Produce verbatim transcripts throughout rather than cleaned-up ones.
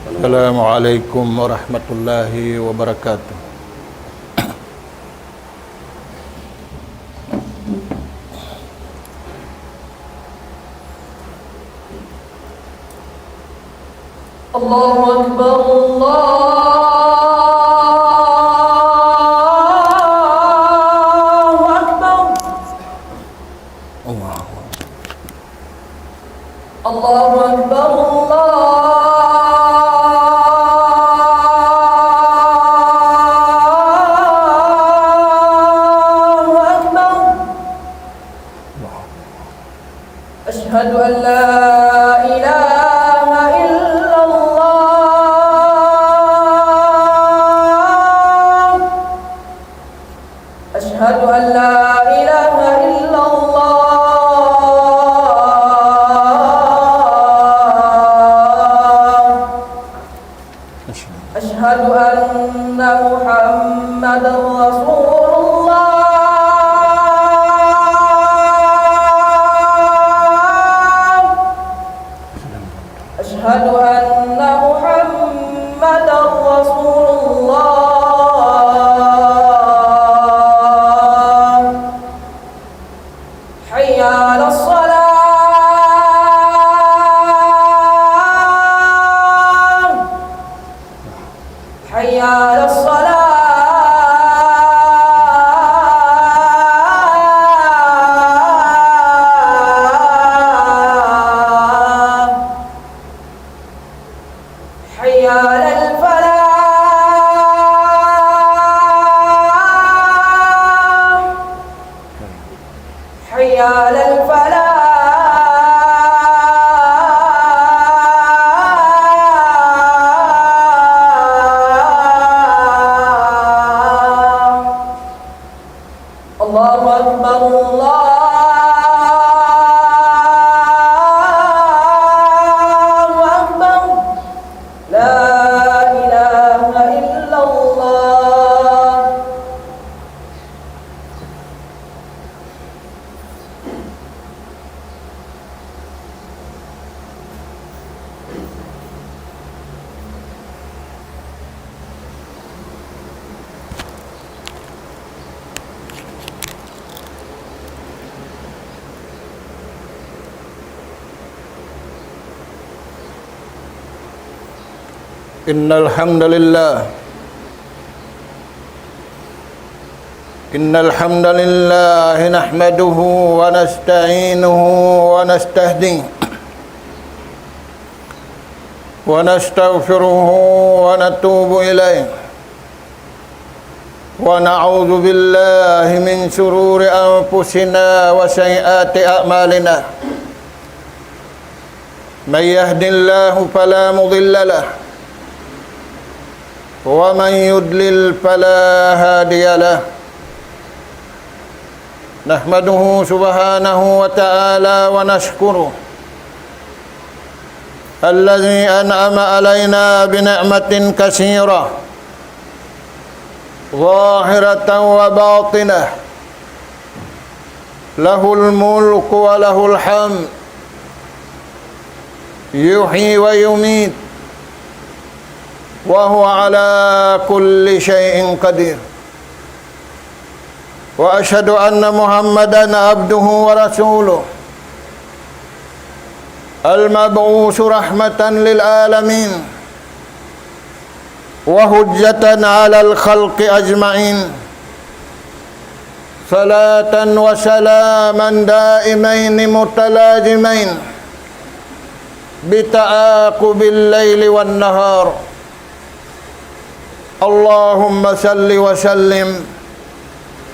السلام عليكم ورحمة الله وبركاته. الله أكبر، الله أكبر. الله أكبر. الله أكبر، الله أكبر. أشهد أن لا إله إلا الله. أشهد أن لا إله إلا الله. أشهد أن محمدا رسول الله. أشهد أن محمدا رسول الله. حي على الصلاة. حي على الصلاة. حي على الفلاح. حي على الفلاح. الله أكبر، الله أكبر. لا إله إلا الله. إن الحمد لله، إن الحمد لله نحمده ونستعينه ونستهديه ونستغفره ونتوب إليه، ونعوذ بالله من شرور أنفسنا وسيئات أعمالنا. من يهد الله فلا مضل له، ومن يضلل فلا هادي له. نحمده سبحانه وتعالى ونشكره الذي أنعم علينا بنعمة كثيرة ظاهرة وباطنة، له الملك وله الحمد، يحيي ويميت، وهو على كل شيء قدير. وأشهد أن محمدا عبده ورسوله، المبعوث رحمة للعالمين وحجة على الخلق أجمعين، صلاة وسلاما دائمين متلازمين بتعاقب الليل والنهار. اللهم صل وسلم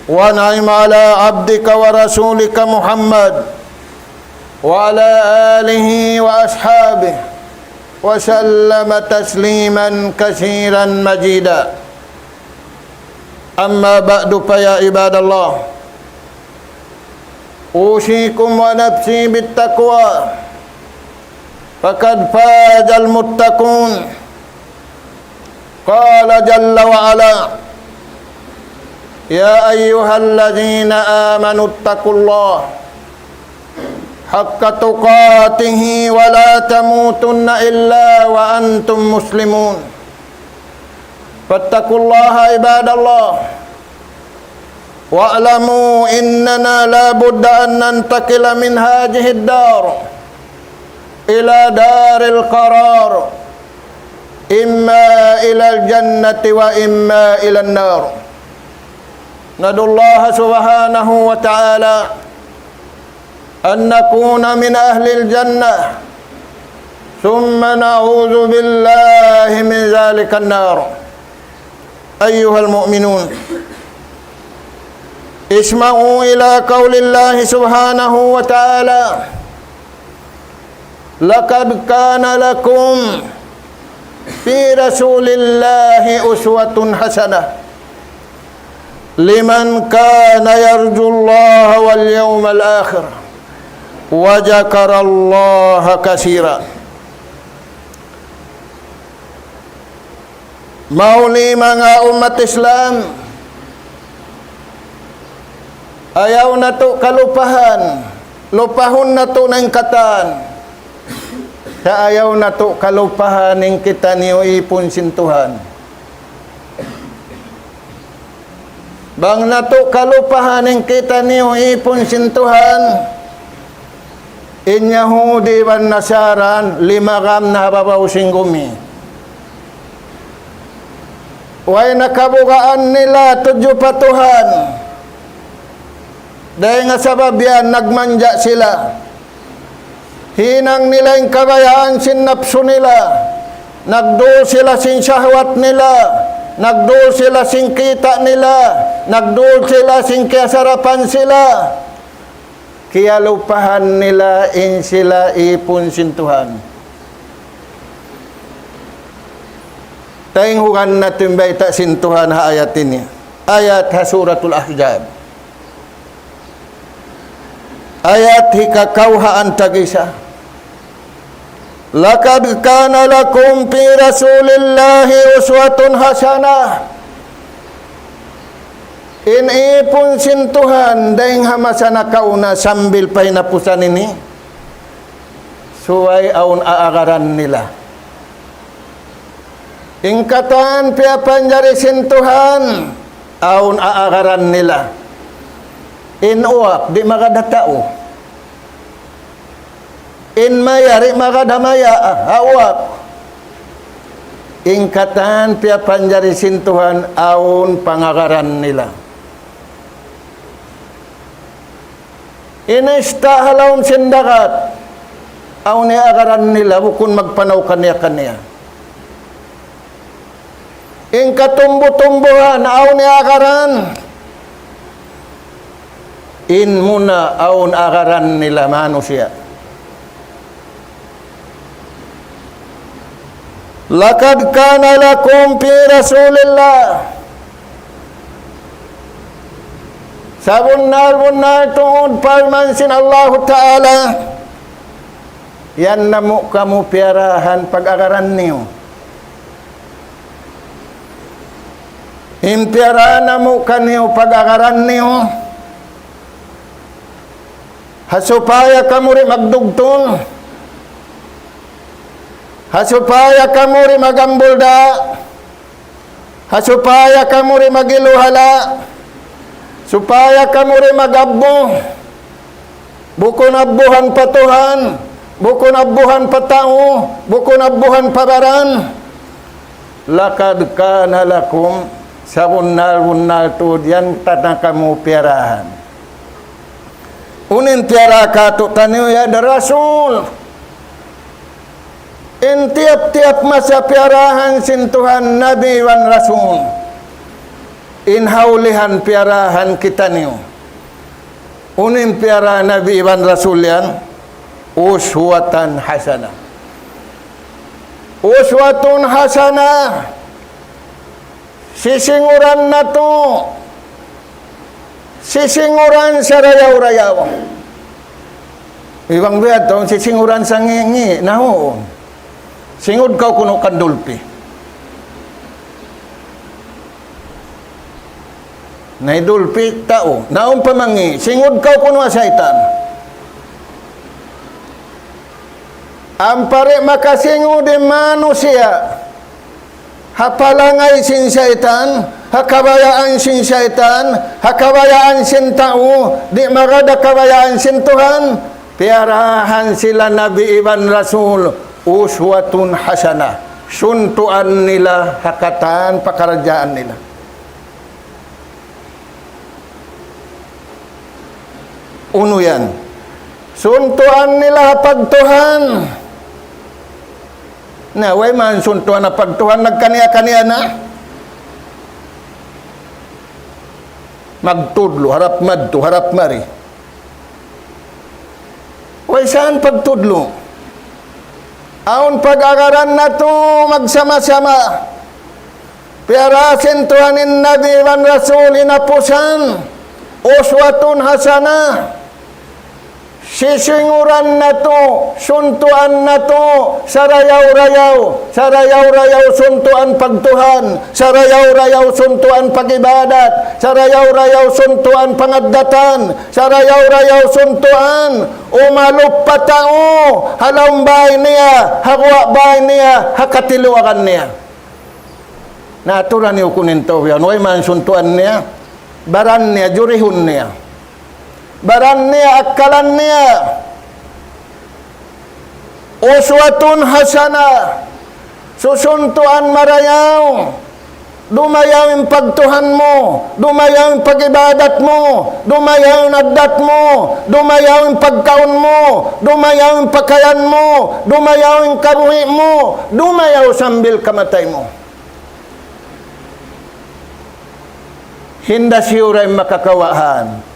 وأنعم على عبدك ورسولك محمد وعلى آله وأصحابه وسلم تسليما كثيرا مزيدا. أما بعد، فيا عباد الله، أوصيكم ونفسي بالتقوى، فقد فاز المتقون. قال جل وعلا: يا أيها الذين آمنوا اتقوا الله حق تقاته ولا تموتن إلا وأنتم مسلمون. فاتقوا الله عباد الله، واعلموا أننا لا بد أن ننتقل من هذه الدار إلى دار القرار، إما إلى الجنة وإما إلى النار. ندعو الله سبحانه وتعالى أن نكون من أهل الجنة، ثم نعوذ بالله من ذلك النار. أيها المؤمنون، اسمعوا إلى قول الله سبحانه وتعالى: لقد كان لكم في رسول الله أسوة حسنة لمن كان يرجو الله واليوم الآخر وذكر الله كثيرا. Mahuli manga ummat Islam, ayaw natu' kalupahan, lupahun natu' na in katan. Sa' ayaw natu' kalupahan in kitaniyu īpun sin Tuhan. Bang natu' kalupahan in kitaniyu īpun sin Tuhan, in Yahudi iban Nasara limagam na ha babaw sin gumi. Way na kabugaan nila tudju pa Tuhan. Dayn ha sabab yan nagmanja' sila. Hinang nila in kabayaan sin napsu nila. Nagdul sila sin shahwat nila. Nagdul sila sin kita' nila. Nagdul sila sin kiyasarapan sila. Kiyalupahan nila in sila īpun sin Tuhan. Taynghugan natu' in bayta' sin Tuhan ha ayat ini. Ayat ha Suratul Ahzab. Ayat hikakawhaan tag-isa. لقد كان لكم في رسول الله أسوة حسنة. In īpun sin Tuhan dayn ha masa nakauna sambil pa hinapusan ini, subay awn aagaran nila. In katan piyapanjari sin Tuhan, awn aagaran nila. In uwak, di' magad ha tau. In maya, di' magad ha maya, ah, ha uwak. In katan piyapanjari sin Tuhan, awn pangagaran nila. In ista' ha lawm sin dagat, awn iyaagaran nila, bukun magpanaw kaniya-kaniya. In katumbu-tumbuhan, awn iyaagaran. In muna, awn aagaran nila manusiya'. لقد كان لكم في رسول الله. Sabunnal-bunnal tuud parman sin Allahu Ta'ala, yan namu' kamu piyarahan pag-agaran niyu. In piyara namu' kaniyu pag-agaran niyu, ha supaya kamu di' magdugtung, ha supaya kamu di' magambulda', ha supaya kamu di' mag-iluhala', supaya kamu di' mag-abbu. Bukun abbuhan pa Tuhan, bukun abbuhan pa tau, bukun abbuhan pa baran. لقد كان لكم, sabunnal-bunnal tuud yan ta na kamu piyarahan. Unu in piyara kātu'niyu, ya da Rasul. In tiyap-tiyap masa piyarahan sin Tuhan Nabi iban Rasul. In ha ulihan piyarahan kitaniyu. Unu in piyara Nabi iban Rasul yan? أسوة حسنة. أسوة حسنة. Sisinguran natu'. Sisinguran sarayaw-rayaw. Iban biya' tuud, sisinguran sa ngi'-ngi', nahuun. Singud kaw kunu' kan dulpi. Na in dulpi, tau. Na in pa mangi', singud kaw kunu' ha saytan. Ampa di' makasingud in manusiya' ha palangay sin saytan, ha kabayaan sin saytan, ha kabayaan sin tau, di' magad ha kabayaan sin Tuhan, piyarahan sila nabi iban rasul, uswatun hasanah. Suntuan nila ha katan pakaradjaan nila. Unu yan? Suntuan nila ha pagtuhan. Na, way man suntuan ha pagtuhan, nagkaniya-kaniya na. Magtudlu', harap madtu, harap mari. Way san pagtudlu'. Awn pag-agaran natu' magsama-sama. Piyarahan sin Tuhan in Nabi iban Rasul hinapusan. Uswatun hasanah. Sisinguran natu', suntuan natu', sarayaw-rayaw, sarayaw-rayaw suntuan pagtuhan, sarayaw-rayaw suntuan pag-ibadat, sarayaw-rayaw suntuan pangaddatan, sarayaw-rayaw suntuan, umalup pa tau, ha lawm bay niya, ha guwa' bay niya, ha katiluagan niya. Na, aturan niyu kunu' in tau yan, way man suntuan niya, baran niya, jurihun niya. Baran niya, akkalan niya. Uswatun hasanah. Susuntuan marayaw. Dumayaw in pagtuhan mu, dumayaw in pag-ibadat mu, dumayaw in addat mu, dumayaw in pagkaun mu, dumayaw in pakayan mu, dumayaw in kabuhi' mu, dumayaw sambil kamatay mu. Hinda siyu ra in makakawaan.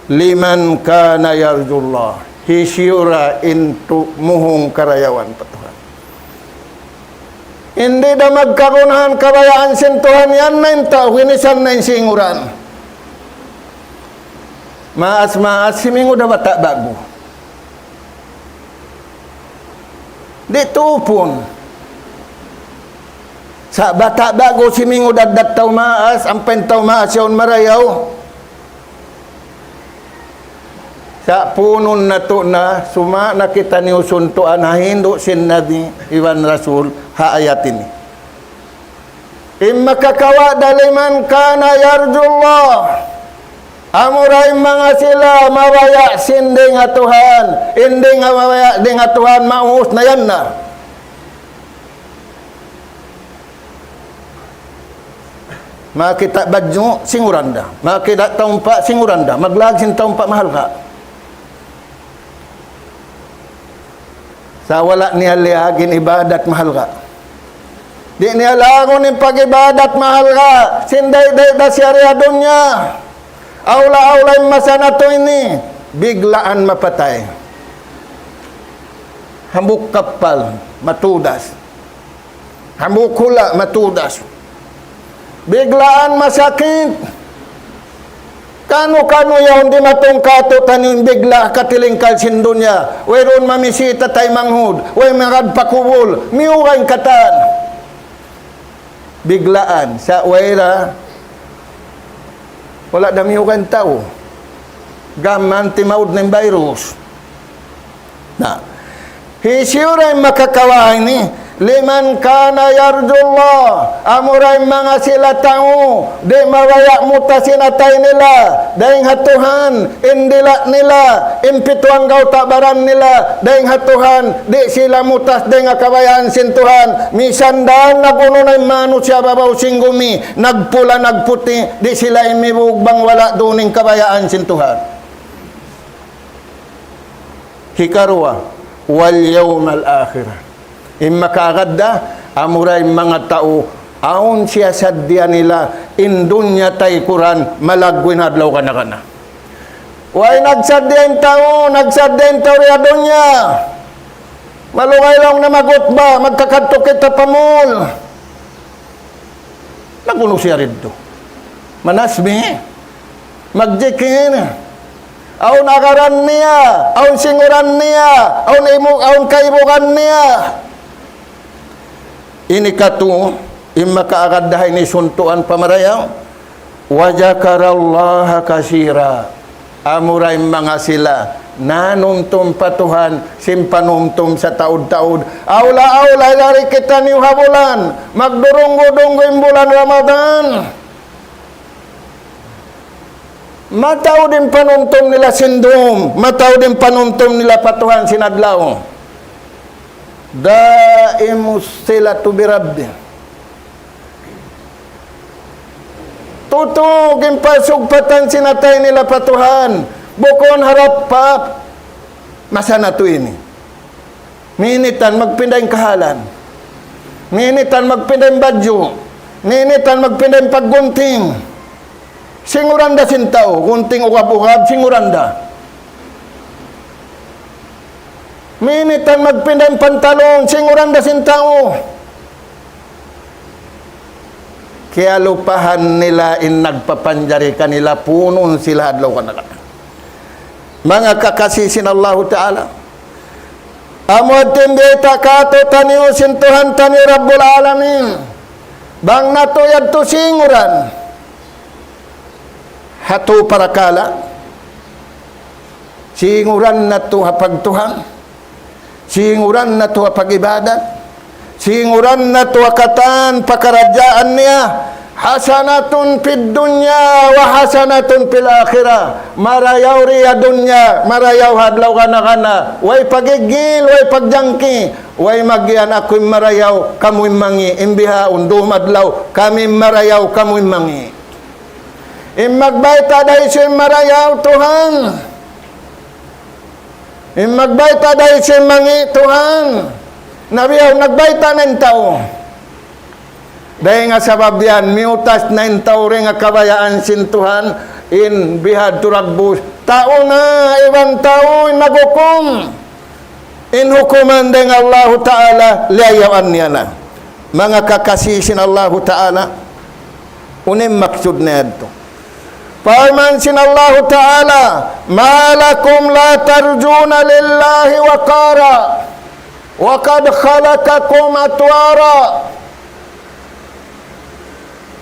Liman kana yarjullah. Hisiyu ra in tu-, muhung karayawan pa Tuhan. Di' da magkagunahan kabayaan sin Tuhan yan na in tau, hinisan na in singuran. Maas-maas, simingud ha bata' ba'gu. Di' tuupun. Sa' bata' ba'gu simingud addat tau maas, ampa in tau maas yaun marayaw. Sa' puunun natu' na, suma' na kitaniyu suntuan ha hindu' sin Nabi iban Rasul ha ayat ini. In makakawa' da liman kana yarjullah. Amura in manga sila mabaya' sin dayn ha Tuhan. In dayn ha mabaya' dayn ha Tuhan, maus na yan na. Makakita' badju', singuran da. Makakita' taumpa', singuran da. Maglag sin taumpa', mahalga'. Sa' wala' niya liyag in ibadat, mahalga'. Di' niya lagun in pag-ibadat, mahalga'. Sin day-day da siya di ha dunya. Awla-awla in masa natu' ini, biglaan mapatay. Hambuuk kappal, matudas. Hambuuk hula', matudas. Biglaan masakit. Kanu-kanu yaun dimatung kātu'niyu in bigla' katilingkal sin dunya. Wayruun mamisita taymanghud, way magad pa kubul, miyuga' in katan. Biglaan, sa' way ra, wala' da miyuga' in tau. Gam man timaud na in virus. Na, hisiyu ra in makakawa' ini, liman kana yarjullah, amura in manga sila tau, di' mabaya' mutas in atay nila, dayn ha Tuhan, in dila' nila, in pitu anggawta' baran nila, dayn ha Tuhan, di' sila mutas dayn ha kabayaan sin Tuhan, misan da nag-unu na in manusiya' babaw sin gumi, nagpula, nagputi', di' sila imibug bang wala' duun in kabayaan sin Tuhan. Hikaruwa, wal yawmal akhir. In makaagad da, amura in manga tau, awn siya saddiya nila, in dunya taykuran, malaggu' in adlaw kana-kana. Way nagsaddiya in tau, nagsaddiya in tau di ha dunya. Malugay laung na magkhutba, magkakadtu kita pa mall. Nag-unu siya didtu? Manasbih, magjikil. Awn agaran niya, awn singuran niya, awn imu-, awn kaibugan niya. Ini katu', in makaagad da ha ini suntuan pa marayaw. Wa zakarallaha katsira. Amura in manga sila nanumtum pa Tuhan sin panumtum sataud-taud. Awla-awla, yari kitaniyu ha bulan, magdurunggu-dunggu in bulan Ramadan. Mataud in panumtum nila sin dum, mataud in panumtum nila pa Tuhan sin adlaw. دائم الصلة بربه. Tutug in pasugpatan sin atay nila pa Tuhan. Bukun harap pa masa natu' ini. Minitan magpinda in kahalan. Minitan magpinda in badju'. Minitan magpinda in paggunting. Singuran da sin tau, gunting ugab-ugab, singuran da. Minitan magpinda in pantalon, singuran da sin tau. Kiyalupahan nila in nagpapanjari kanila, punun sila adlaw kanila. Manga kakasi sin Allahu Ta'ala. Amu in biyayta' kātu'niyu sin Tuhan taniyu Rabbul Alamin. Bang natu' yadtu singuran ha tū parakala'. Singuran natu' ha pagtuhan. Singuran natu' ha pag-ibadat. Singuran natu' ha katan pakaradjaan niya. حسنة في الدنيا وحسنة في الآخرة. Marayaw di ha dunya, marayaw ha adlaw gana-gana. Way pagigil, way pagjangki. Way magiyan aku in marayaw, kamu in mangi', in bihaun dum adlaw, kami in marayaw, kamu in mangi'. In magbayta' da hisiyu in marayaw, Tuhan. In magbayta' da hisiyu in mangi', Tuhan. Na bihaun nagbayta' na in tau. Dayn ha sabab yan, miyutas na in tau dayn ha kabayaan sin Tuhan, in bihadtu dagbus. Tau na, iban tau in naghukum. In hukuman dayn ha Allahu Ta'ala, liyayawan niya na. Manga kakasi sin Allahu Ta'ala, unu in maksud niya yadtu? Parman sin Allahu Ta'ala, ما لكم لا ترجون لله وقارا وقد خلقكم أطوارا.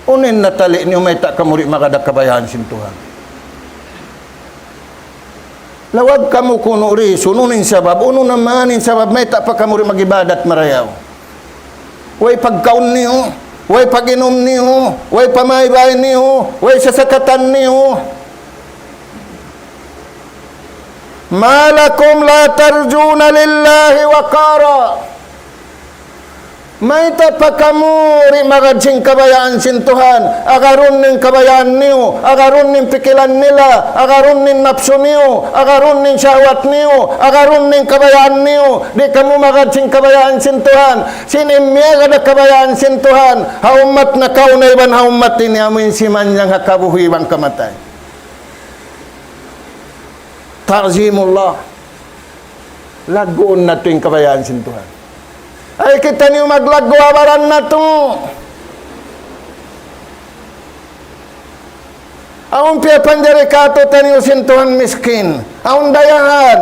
Unu in natali' niyu mayta' kamu di' magad ha kabayaan sin Tuhan? Lawag kamu kunu' risun, unu in sabab, unu na man in sabab, mayta' pa kamu di' mag-ibadat marayaw? Way pagkaun niyu, way pag-inum niyu, way pamaybay niyu, way sasakatan niyu. ما لكم لا ترجون لله وقارا. Mayta' pa kamu di' magad sin kabayaan sin Tuhan, agarun in kabayaan niyu, agarun in pikilan nila, agarun in napsu niyu, agarun in shahwat niyu, agarun in kabayaan niyu, di' kamu magad sin kabayaan sin Tuhan, sin in miyagad ha kabayaan sin Tuhan, ha ummat nakauna iban ha ummat ini amu in simanjang ha kabuhi' iban kamatay. تعظيم الله. Lagguun natu' in kabayaan sin Tuhan. Ay, kitaniyu maglaggu' ha baran natu'. Awn piyapanjari kātu'niyu sin Tuhan miskin. Awn dayahan.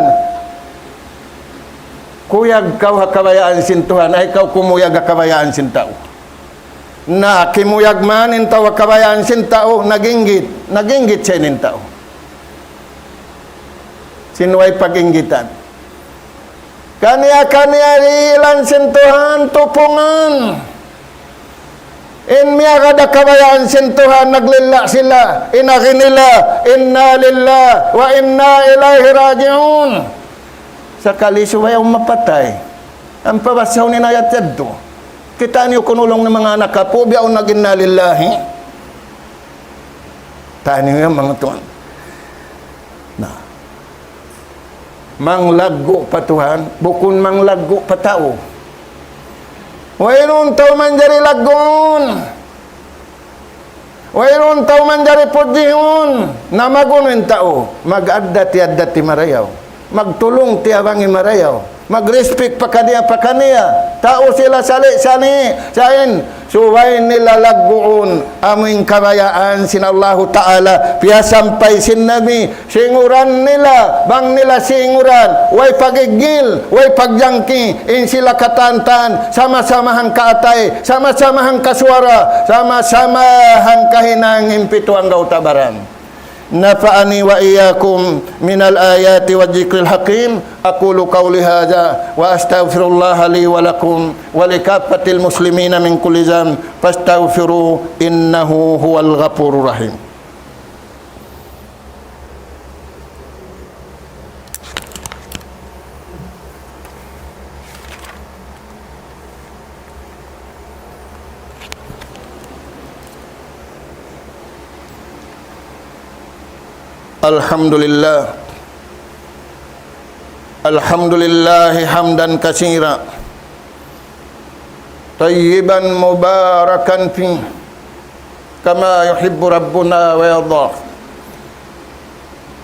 Kuyag kaw ha kabayaan sin Tuhan, ay kaw kumuyag ha kabayaan sin tau. Na, kimuyag man in tau ha kabayaan sin tau, nag-inggit, nag-inggit siya in tau. Sin way pag-inggitan. Kaniya-kaniya dihilan sin Tuhan, tupungan. In miyagad ha kabayaan sin Tuhan, naglilla' sila, in agi nila, إنا لله وإنا إليه راجعون. Sakali subay awn mapatay. Ampa basahun in ayat yadtu. Kitaa niyu kunu' laung niya manga anak apu', biya' awn nag-إنا لله. Taniyu yan, manga tuwan. Na. Manglaggu' pa Tuhan, bukun manglaggu' pa tau. Wayruun tau manjari lagguun. Wayruun tau manjari pudjihun. Na mag-unu in tau? Mag-addati-addati marayaw. Magtulung-tiyabangi marayaw. Mag-respect pakaniya-pakaniya. Tau sila sali'-sali'. Sa' in, subay nila lagguun. Amu in kabayaan sin Allahu Ta'ala. Piyasampay sin Nabi. Singuran nila, bang nila singuran, way pagiggil, way pagjangki, in sila katantan, sama-sama hangkaatay, sama-sama hangkasuwara, sama-sama hangkahinang in pitu anggawta' baran. نفعني وإياكم من الآيات والذكر الحكيم. أقول قولي هذا وأستغفر الله لي ولكم ولكافة المسلمين من كل ذنب فاستغفروه إنه هو الغفور الرحيم. الحمد لله. الحمد لله حمدا كثيرا طيبا مباركا فيه كما يحب ربنا ويرضى.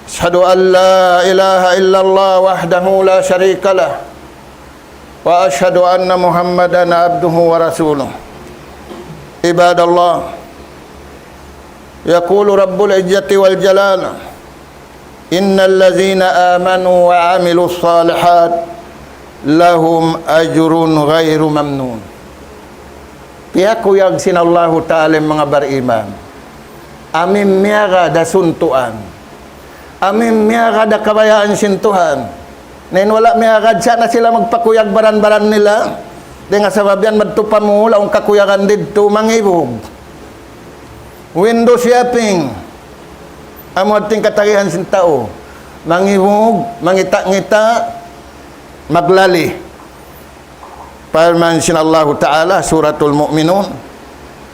أشهد أن لا إله إلا الله وحده لا شريك له، وأشهد أن محمدا عبده ورسوله. عباد الله، يقول رب العزة والجلال: إن الذين آمنوا وعملوا الصالحات لهم أجر غير ممنون. Piyakuyag sin Allahu Ta'ala in manga bariman. Amu in miyagad ha suntuan. Amu in miyagad ha kabayaan sin Tuhan. Na in wala' miyagad, sa' na sila magpakuyag baran-baran nila. Dayn ha sabab yan madtu pa mula in kakuyagan didtu, mangibug. Window shopping. Amu in katagihan sin tau. Mangibug, mangita'-ngita', maglali. Parman sin Allahu Ta'ala, Suratul Mu'minun,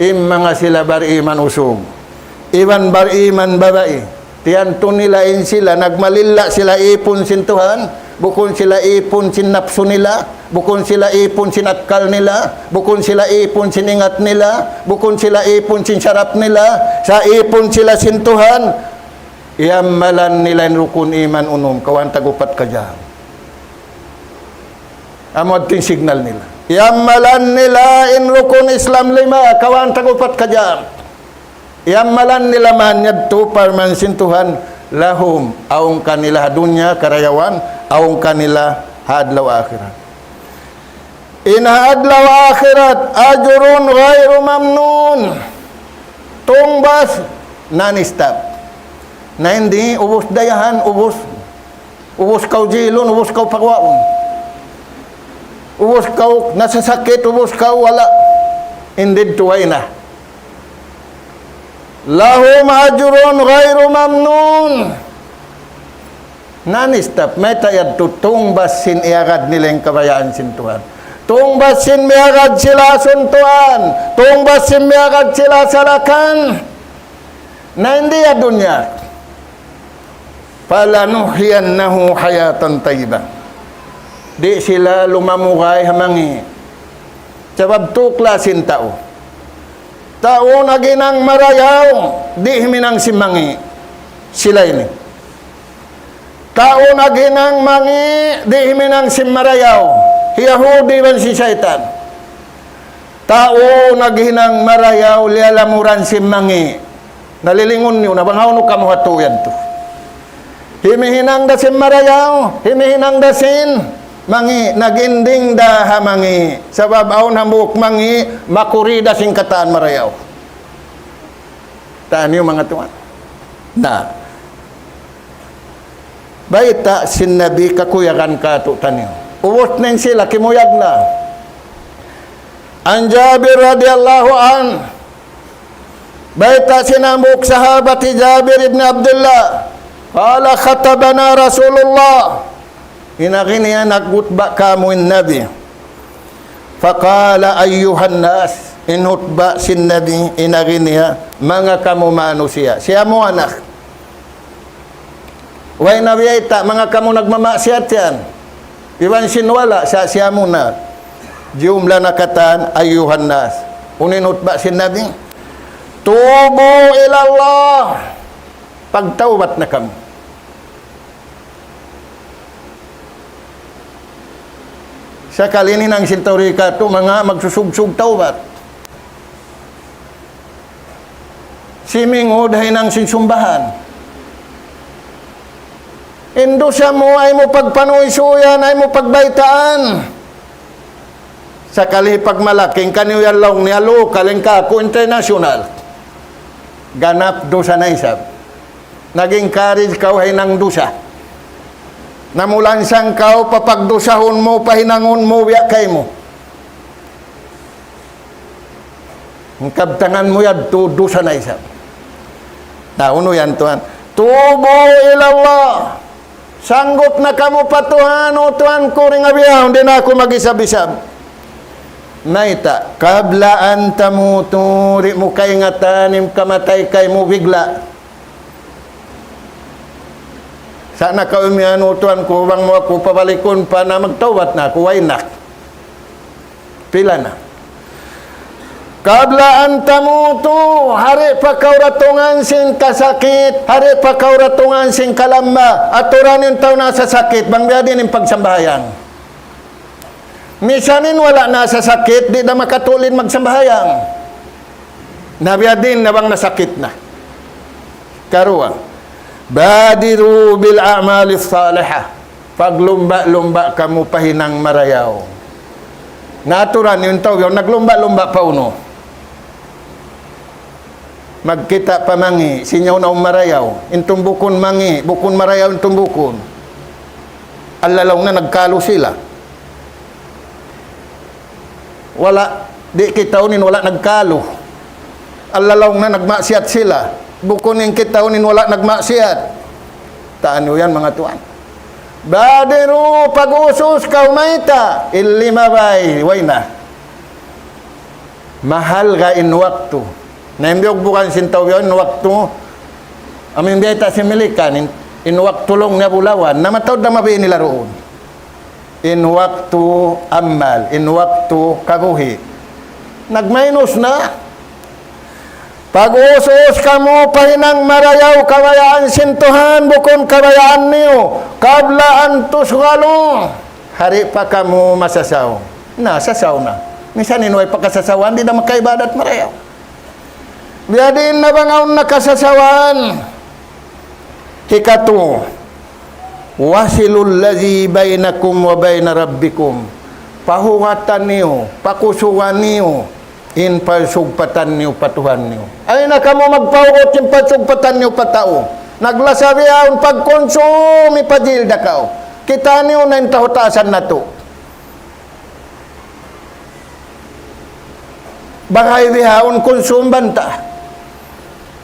in manga sila bariman usug iban bariman babai, tiyantu nila in sila, nagmalilla sila ipun sin Tuhan, bukun sila ipun sin napsu nila, bukun sila ipun sin akkal nila, bukun sila ipun sin ingat nila, bukun sila ipun sin sarap nila, sa' ipun sila sin Tuhan, iyamalan nila in rukun iman unum, kawhaan tag-upat ka jam. Amu yadtu in signal nila. Iyamalan nila in rukun Islam lima, kawhaan tag-upat ka jam. Iyamalan nila man yadtu, parman sin Tuhan, lahum, awn kanila ha dunya karayawan, awn kanila ha adlaw akhirat. In ha adlaw akhirat, ajrun ghayru mamnun. Tungbas, non-stop. Na hindi, ubus dayahan, ubus. Ubus kaw jilun, ubus kaw paguwaun. Ubus kaw nasasakit, ubus kaw wala'. Hindi tuway na. Lahum ajrun ghayru mamnun. Non-stop, mayta' yadtu? Tungbas sin iyagad nila in kabayaan sin Tuhan. Tungbas sin miyagad sila ha suntuan. Tungbas sin miyagad sila ha salakan. Na hindi ha dunya. فلنحيينه حياة طيبة. Di' sila lumamugay ha mangi'. Sabab tukla sin tau. Tau naghinang marayaw, di' himinang sin mangi'. Sila ini. Tau naghinang mangi', di' himinang sin marayaw. Yahudi iban sin saytan. Tau naghinang marayaw, liyalamuran sin mangi'. Nalilingun niyu na bang hawnu kamu ha tau yadtu. Himihinang da sin marayaw, himihinang da sin mangi', nag-ending da ha mangi'. Sabab awn hambuuk mangi', makuri da sin katan marayaw. Taniyu manga tuwan. Na. Bayta' sin Nabi kakuyagan kātu'niyu. Ubus na in sila kimuyag na. عن جابر رضي الله عنه. Bayta' sin hambuuk sahabat hi Jabir ibn Abdullah. قال خطبنا رسول الله. In agi niya naghutba kāmu' in Nabi. فقال أيها الناس. In hutba sin Nabi, in agi niya, manga kamu manusiya'. Siya mu anak. Way na biyayta', manga kamu nagmamaksiyat yan. Iban sin wala', sa' siya mu na. Jumla na katan, أيها الناس. Unu in hutba sin Nabi? توبوا إلى الله. Pagtawbat na kamu. Sakali in hinang sin tau di' katu' manga magsusugsug tawbat. Simingud ha hinang sin sumbahan. In dusa mu, ayaw mu pagpanuysuyan, ayaw mu pagbaytaan. Sakali pagmalaki, in kaniyu yan laung niya, lokal, in kāku' international. Ganap dusa na isab. Nag-encourage kaw ha hinang dusa. Namulansang kaw pa pagdusahun mu, pa hinangun mu, biya' kaymu. In kabtangan mu yadtu, dusa na isab. Na, unu yan, tuwan? Tubu ilallah. Sanggup na kamu pa Tuhan, "O Tuhan ku, ring bihaun, di' na aku mag-isab-isab." Mayta', qabla an tamutu, di' mu kaingatan in kamatay kaymu bigla'. Sa' na kaw imiyan, "O Tuhan ku, bang mu aku pabalikun pa na magtawbat na aku, way na." Pila na? Qabla an tamutu, ha di' pa kaw datungan sin kasakit, ha di' pa kaw datungan sin kalamma, aturan in tau nasasakit, bang biya' diin in pagsambahayang. Misan in wala' nasasakit, di' da makatulid magsambahayang. Na biya' diin na bang nasakit na. Karuwa, بادروا بالأعمال الصالحة. Paglumba'-lumba' kamu pa hinang marayaw. Na aturan in tau yaun, naglumba'-lumba' pa unu? Magkita' pa mangi', sin yaun awn marayaw. In tumbukun mangi', bukun marayaw in tumbukun. Allalaw na nagkalu sila. Wala', di' kitaun in wala' nagkalu. Allalaw na nagmaksiyat sila. Bukun in kitaun in wala' nagmaksiyat. Taanu yan, manga tuwan. Badiru, pag-usus kaw mayta', in limabay, way na. Mahal ga in waktu. Na in biyugbugan sin tau yaun in waktu. Amu in biyayta' sin Milikan, in, in waktu laung niya bulawan. Na mataud na mabi' nila duun. In waktu amal, in waktu kabuhi'. Nagmainus na. Pag-usus kamu pa hinang marayaw, kabayaan sin Tuhan, bukun kabayaan niyu. قبل أن تشغلوا. Ha di' pa kamu masasaw. Na, sasaw na. Misan in way pa kasasawan, di' na makaibadat marayaw. Biya' diin na bang awn na kasasawan. Hikatu, وصلوا الذي بينكم وبين ربكم. Pahugatan niyu, pakusugan niyu in pagsugpatan niyu pa Tuhan niyu. Ayaw na kamu magpahugut in pagsugpatan niyu pa tau. Naglasa bihaun pagkunsum, hipajil da kaw. Kitaa niyu na in tahutaasan natu'. Bagay bihaun kunsum banta'.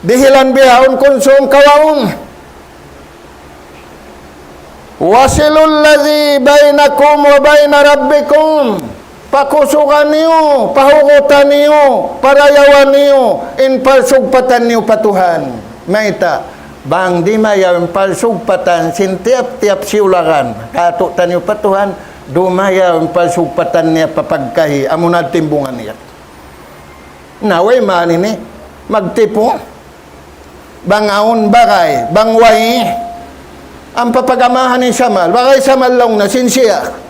Dihilan bihaun kunsum kawaun. وصلوا الذي بينكم وبين ربكم. Pakusugan niyu, pahugutan niyu, parayawan niyu, in pagsugpatan niyu pa Tuhan. Mayta', bang dimayaw in pagsugpatan sin tiyap-tiyap siyulagan, katu'taniyu pa Tuhan, dumayaw in pagsugpatan niya pa pagkahi, amuna timbungan niya. Na, way man ini, magtipu. Bang awn bagay, bang way, ampa pag-amahan in Samal, bagay Samal laung na, sin siya.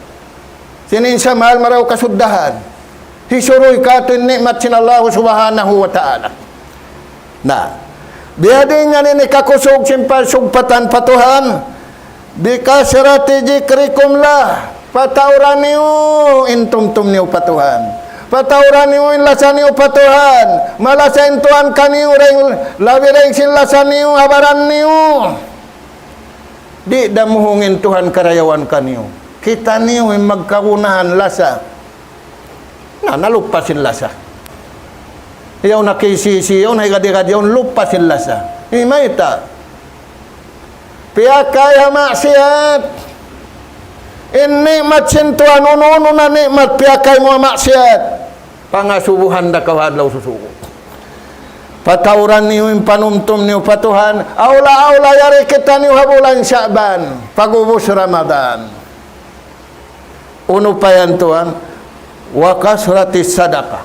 Sin in Samal, marayaw kasuddahan. Hisuruy katu' in ni'mat sin Allah subhanahu wa ta'ala. Na, biya' diin yan ini kakusug sin pagsugpatan pa Tuhan. بكثرة ذكركم له. Patauran niyu in tumtum niyu pa Tuhan. Patauran niyu in lasa niyu pa Tuhan. Malasa in Tuhan kaniyu dayn, labi dayn sin lasa niyu, ha baran niyu. Di' da muhung in Tuhan karayawan kaniyu. Kitaniyu in magkagunahan lasa. Na, nalupas in lasa. Yaun na kisisi, yaun na igad-igad, yaun lupas in lasa. Mayta'? Piyakay ha maksiyat. In ni'mat sin Tuhan, unu-unu na ni'mat, piyakay mu ha maksiyat. Pangasubuhan da kaw ha adlaw susugu. Patauran niyu in panumtum niyu pa Tuhan. Awla-awla yari kitaniyu ha bulan Sha'ban. Pag'ubus Ramadan. Unu pa yan, tuwan? وكثرة الصدقة.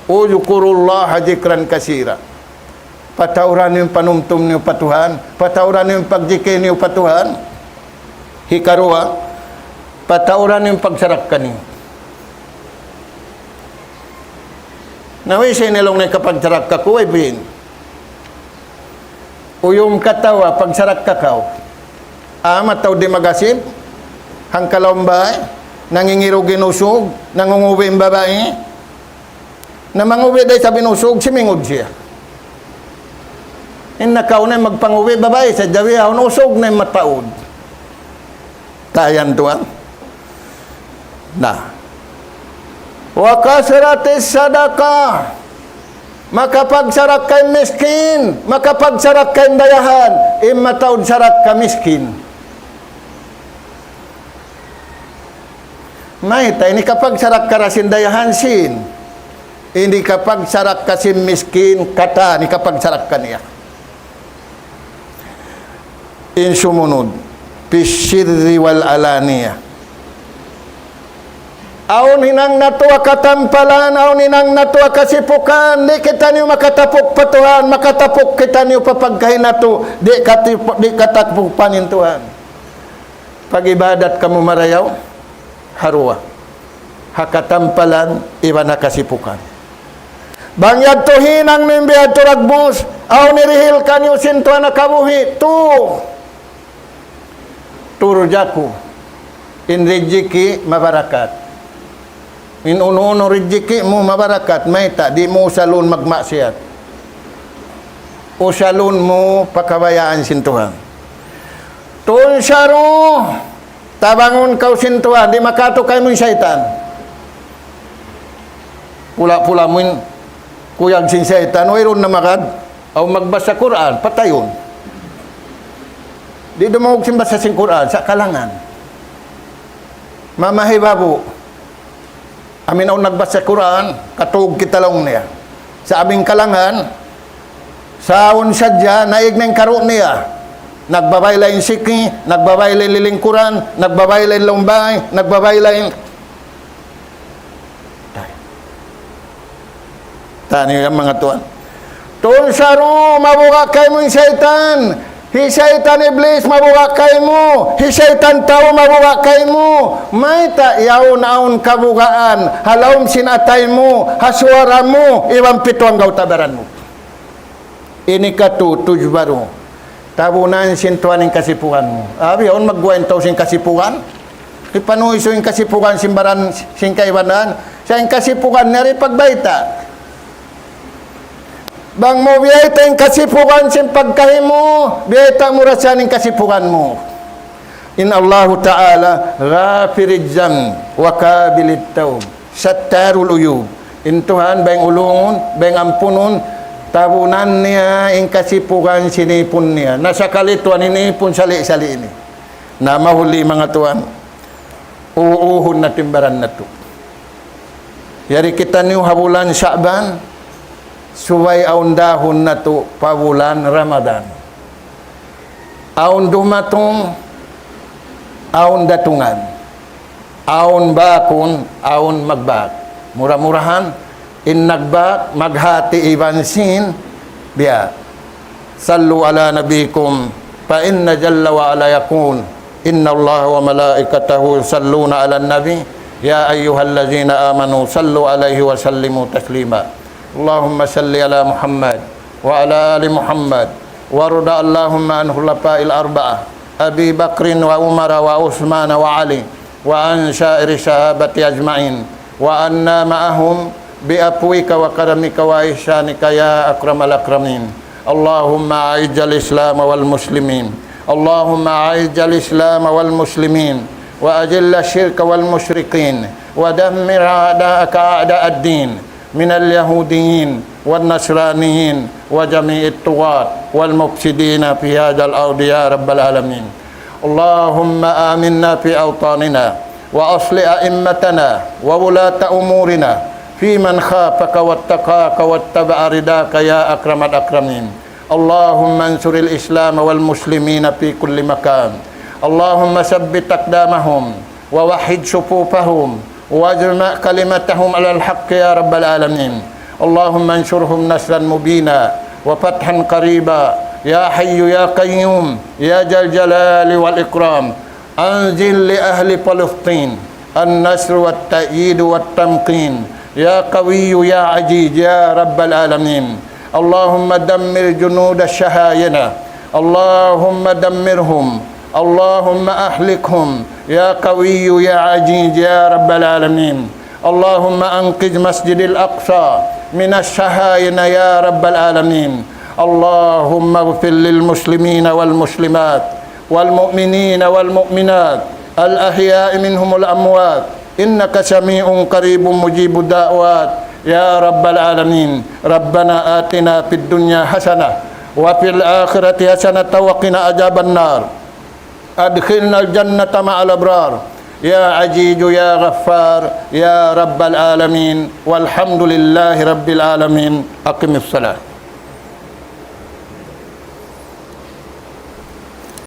اذكروا الله ذكرا كثيرا. Patauran niyu in panumtum niyu pa Tuhan. Patauran niyu in pagjikil niyu pa Tuhan. Hikaruwa, patauran niyu in pagsarakka niyu. Na, way sa' ini laung niya kapagsarakka ku, way bin. Uyum katawa, pagsarakka kaw. Ama tau di' magasib, hangka lawm bay, nangingirug in usug, nangungubi in babai. Na mangubi da isab in usug, simingud siya. In nakauna in magpanguwi' babai, sadja bihaun usug na in mataud. Tayan tuwan. Na. وكثرة الصدقة. Makapagsarakka in miskin, makapagsarakka in dayahan, in mataud sarakka miskin. Mayta' ini kapagsarakka ra sin dayahan sin? Ini kapagsarakka sin miskin, katan ini kapagsarakka niya. In sumunud, في السر والعلانية. Awn hinang natu' ha katampalan, awn hinang natu' ha kasipukan, di' kitaniyu makatapuk pa Tuhan, makatapuk kitaniyu pa pagkahi natu', di' katip-, di' katapuk pa in Tuhan. Pag-ibadat kamu marayaw, ha duwa. Ha katampalan, iban ha kasipukan. Bang yadtu hinang niyu in bihadtu dagbus, awn hirihil kaniyu sin Tuhan ha kabuhi', tu. Turjaku, in rijiki' mabarakat. In unu-unu rijiki' mu mabarakat, mayta', di' mu usalun magmaksiyat. Usalun mu pa kabayaan sin Tuhan. تنصر, tabangun kaw sin Tuhan, di' makatu kaymu in saytan. Pula-pula mu in kuyag sin saytan, wayruun na magad, aw magbasa Qur'an, patayun. Di' dumungug sin basa sin Qur'an, sa' kalangan. Mamahibabu. Amin awn nagbasa Qur'an, katug kita laung niya. Sa' amin kalangan, sa' awn sadja, naig na in karu' niya. Nagbabayla' in siki, nagbabayla' in lilingkuran, nagbabayla' in lumbay, nagbabayla' in Taniyu yan, manga tuwan. تنصر, mabuga' kaymu in saytan. Hi saytan Iblis mabuga' kaymu. Hi saytan tau mabuga' kaymu. Mayta' yaun awn kabugaan ha lawm sin atay mu, ha suwara mu, iban pitu anggawta' baran mu. Ini katu' تجبر. Tabunan sin Tuhan in kasipugan mu. Abi, awn magguwa' in tau sin kasipugan? Hipanuisu in kasipugan sin baran sin kaibanan. Sa' in kasipugan niya di' pagbayta'. Bang mu biyayta' in kasipugan sin pagkahi mu, biyayta' mu ra siya in kasipugan mu. In Allahu Ta'ala غافر الذنب وقابل التوب ستار العيوب. In Tuhan, bang ulungun, bang ampunun, tabunan niya in kasipugan sin ipun niya. Na sakali tuwan in ipun sali'-sali' ini. Na mahuli, manga tuwan, uuhun natu' in baran natu'. Yari kitaniyu ha bulan Sha'ban, subay awn dahun natu' pa bulan Ramadan. Awn dumatung, awn datungan. Awn bakun, awn magbak. Mura-murahan, in nagbak, maghati iban sin biya'. صلوا على نبيكم، فإن جل وعلا يقول: إن الله وملائكته يصلون على النبي، يا أيها الذين آمنوا صلوا عليه وسلموا تسليما. اللهم صل على محمد وعلى آل محمد، وارض اللهم عن خلفاء الأربعة، أبي بكر وعمر وعثمان وعلي، وعن سائر الصحابة أجمعين، وعنا معهم بعفوك وكرمك وإحسانك يا أكرم الأكرمين. اللهم أعز الإسلام والمسلمين. اللهم أعز الإسلام والمسلمين، وأذل الشرك والمشركين، ودمر أعداءك أعداء الدين من اليهوديين والنصرانيين وجميع الطغاة والمفسدين في هذا الأرض يا رب العالمين. اللهم آمنا في أوطاننا، وأصلح أئمتنا وولاة أمورنا في من خافك واتقاك واتبع رضاك يا أكرم الأكرمين. اللهم انصر الإسلام والمسلمين في كل مكان. اللهم ثبت أقدامهم ووحد صفوفهم واجمع كلمتهم على الحق يا رب العالمين. اللهم انصرهم نصرا مبينا وفتحا قريبا يا حي يا قيوم يا ذا الجلال والإكرام. أنزل لأهل فلسطين النصر والتأييد والتمكين يا قوي يا عزيز يا رب العالمين. اللهم دمر جنود الصهاينة. اللهم دمرهم. اللهم أهلكهم يا قوي يا عزيز يا رب العالمين. اللهم أنقذ مسجد الأقصى من الصهاينة يا رب العالمين. اللهم اغفر للمسلمين والمسلمات والمؤمنين والمؤمنات الأحياء منهم والأموات إنك سميع قريب مجيب الدعوات يا رب العالمين. ربنا آتنا في الدنيا حسنة وفي الآخرة حسنة وقنا عذاب النار. أدخلنا الجنة مع الأبرار يا عزيز يا غفار يا رب العالمين. والحمد لله رب العالمين. أقم الصلاة.